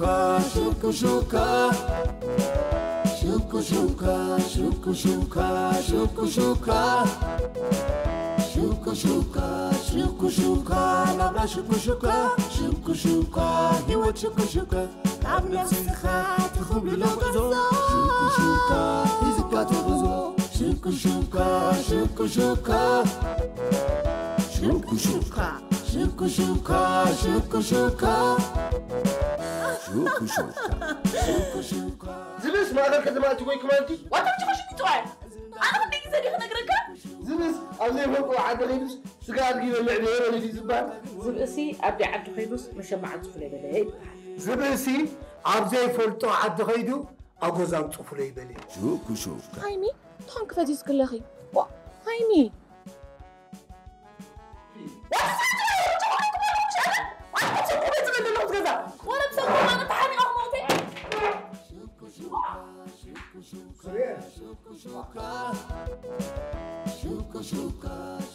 ሹኩ ሹካ ሹኩ ሹካ ሹኩ ሹካ ሹኩ ሹካ ሹኩ ሹካ ሹኩ ሹካ ናብራ ሹኩ ሹካ ሹኩ ሹካ ህይወት ሹኩ ሹካ ካብ ነፍስኻ ትኹብሎ ጉዕዞ ሹኩ ሹካ ሒዝካ ትጉዞ ሹኩ ሹካ ሹኩ ሹካ ሹኩ ሹካ ሹኩ ሹካ ሹኩ ሹካ ሹኩ ሹካ ሹኩ ሹካ ዝብስ ማእኸል ከተማ ኣቲ ኮይኩ ማለት እዩ። ዋታ ብቻ ሽኩ ትዋይ ኣነ ክንደይ ግዜ ዲኹ ነግረካ ዝብስ ኣብ ዘይፈልጦ ዓዲ ኸይዱስ ስጋ ኣድጊ ይበልዕ ነይረ ነዲ ዝበሃል። ዝብእሲ ኣብ ዓዲ ኸይዱስ መሸማዕ ጽፉለ በለ ይበሃል። ዝብእሲ ኣብ ዘይፈልጦ ዓዲ ኸይዱ ኣጎዛም ጽፉለ ይበል እዩ። ሹኩ ሹካ ሃይሚ ትኾን ክፈት ይስክለኺ ዋ ሃይሚ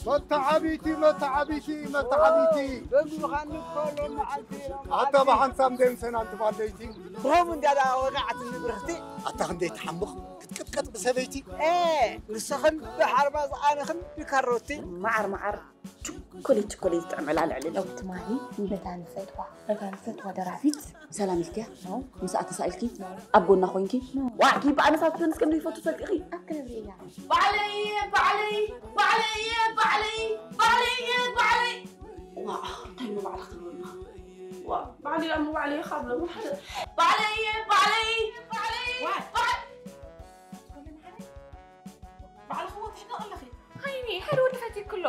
መተዓቢቲ መተዓቢቲ መተዓቢቲ በምዃን ንኮሎ መዓልቲ ኣታ ብሓንሳብ ደምሰና እንትባለይቲ ብኸም እንዳ ደኣ ወቃዕትኒ ብርኽቲ ኣታ ክንደይ ትሓምቕ ክትቅጥቀጥ ብሰበይቲ ንስኽን ብሓርማዝ ኣነኽን ብካሮቲ መዓር መዓር ችኮሌት ችኮሌት ጥዕም ዕላል ዕልል። ትማሊ በታ ንፈትዋ በታ ንፈትዋ ደራፊት ሰላም ኢልኪያ? ምስኣ ተሳኢልኪ? ኣብ ጎና ኮይንኪ? ዋዕኪ በኣነሳት ዮንስ ከም ዘይፈቱ ፈልጢኺ? ኣብ ክነብሪ እያ። ባዕለይ እየ ባዕለይ ባዕለይ እየ ባዕለይ ባዕለይ እየ ባዕለይ። ዋ እንታይ ነው ባዕልክ ትብሉና? ዋ ባዕለይ እሞ ባዕለይ ካብ ሎም ሓደ ባዕለይ እየ ባዕለይ ባዕለይ ባዕለይ። ባዕልኺ እውን ትሕደቒ ኣለኺ። ሃይሚ፣ ሓደ ወዲ ፈቲክሎ።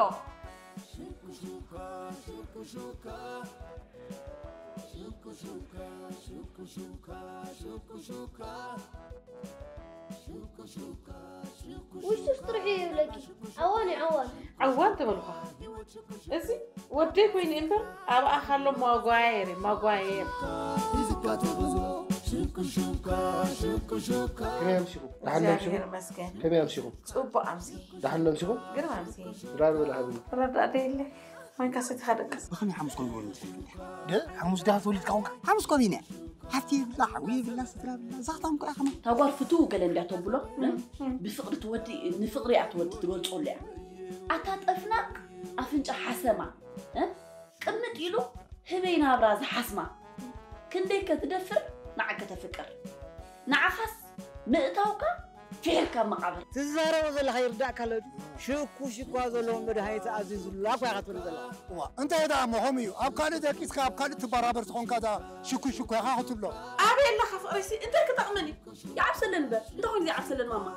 ውሽጥሽ ጥርሑ ይብለኪ። ዓዋን እዩ ዓዋን። ዓዋን ተበልኳ። እዚ ወደይ ኮይኑ እምበር ኣብኣ ካሎ ማጓየር እዩ፣ ማጓየር። ሒዝካ ትጉዞ ሽኩ ሹካ ሽኩ ሹካ። ከመይ ኣምሲኹም? ደሓን ዶ ኣምሲኹም? እግዚኣብሔር ይመስገን። ከመይ ኣምሲኹም? ጽቡቕ ኣምሲ። ደሓን ዶ ኣምሲኹም? ግርም ኣምሲ። ድራር በል ሃብኒ። ረዳእ ደይለ። ማንካ ሰቲኻ ደቅስ። ብኸመይ ሓሙስ ኮን ብሎ ንጽሕፍ እንዲያ? ደ ሓሙስ ዳህ ተወሊድካ ኮንካ? ሓሙስ ኮን ኢነ። ሓፍቲ ይብላ፣ ሓዊ ይብላ፣ ስድራ ይብላ፣ ዛታም ከኣ ከመይ? እታ ጓል ፍትው ገለ እንድያ ተብሎ፣ እም፣ እም። ብፍቕሪ ትወዲ፣ ንፍቕሪ እያ ትወዲ፣ ትገልጸሉ እያ። ኣታ ጠፍናቕ ኣፍንጫ ሓሰማ፣ እ? ቅምጥ ኢሉ ህበይ ናብራ ዝሓስማ። ክንደይ ከ ትደፍር ንዓከ ተፍቅር። ንዓኻስ ምእታውካ ፍሒርካ መቓብር። ትዛረቦ ዘለኻ ይርዳእካ ኣሎ ድዩ? ሽኩ ሽኳ ዘለዎ መድሃኒት ኣዚዙላ እኳ ኢኻ ትብል ዘለኻ። እዋ፣ እንታይ ደኣ እሞ ከምኡ እዩ? ኣብ ካልእ ደቂስካ ኣብ ካልእ ትበራበር ዝኾንካ ደኣ ሽኩ ሽኳ ኢኻ ክትብሎ። ኣበይ ኣለኻ ፍቕረይሲ እንታይ ክጠቕመኒ? ይዓብሰለን እምበር እንታይ ኮይኑ ዘይዓብሰለን ማማ?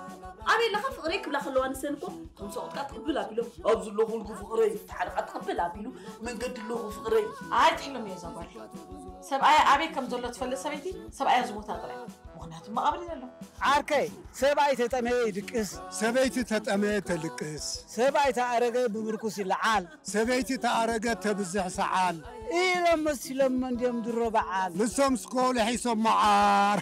ኣበይ ኣለኻ ፍቕረይ ክብላ ከለዋ ንሰን እኮ ከም ሰቑጥካ ትቕብል ኣቢሎም ኣብ ዝለኹልኩ ፍቕረይ ተሓርቓ ትቕብል ኣቢሉ መንገዲ ኣለኹ ፍቕረይ። ኣይትሕሎም እየ እዛ ጓል። ሰብኣያ ኣበይ ከም ዘሎ ትፈልጥ ሰበይቲ ሰብኣያ ዝሞታ ጥራይ። ምኽንያቱ መቓብር እዩ ዘሎ። ዓርከይ ሰብኣይ ተጠመየ ይድቅስ። ሰበይቲ ተጠመየ ተልቅስ። ሰብኣይ ተኣረገ ብምርኩስ ይለዓል። ሰበይቲ ተኣረገ ተብዝሕ ሰዓል። ኢሎም መሲሎም እንዲዮም ድሮ በዓል። ንሶም ስኮ ለሒሶም መዓር።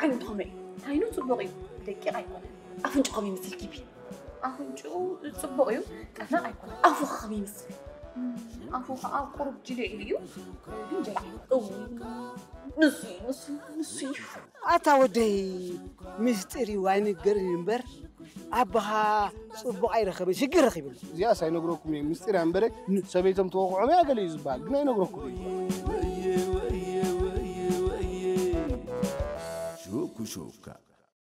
ዓይኑ ከመይ እዩ? ዓይኑ ጽቡቕ እዩ። ደቂቕ ኣይኮነን። ኣፍንጭኡ ከመይ ይመስል ኪቢ? ኣፍንጭኡ ጽቡቕ እዩ። ጠፍናቕ ኣይኮነን። ኣፉ ከ ከመይ ይመስል? ኣፉ ከኣ ቁሩብ ጅልዕ ኢሉ እዩ። ግን ጀልዕ እዩ። እው። ንሱ እዩ፣ ንሱ፣ ንሱ እዩ። ኣታ ወደይ ምስጢር እዩ ኣይንገርን እምበር ኣቦኻ ጽቡቕ ኣይረኸበን ሽግር ረኺብሉ። እዚኣስ ኣይነግረኩም እየ ምስጢር እያ እምበረ ሰበይቶም ተወቕዖም እያ ገለ እዩ ዝበሃል ግን ኣይነግረኩም እየ።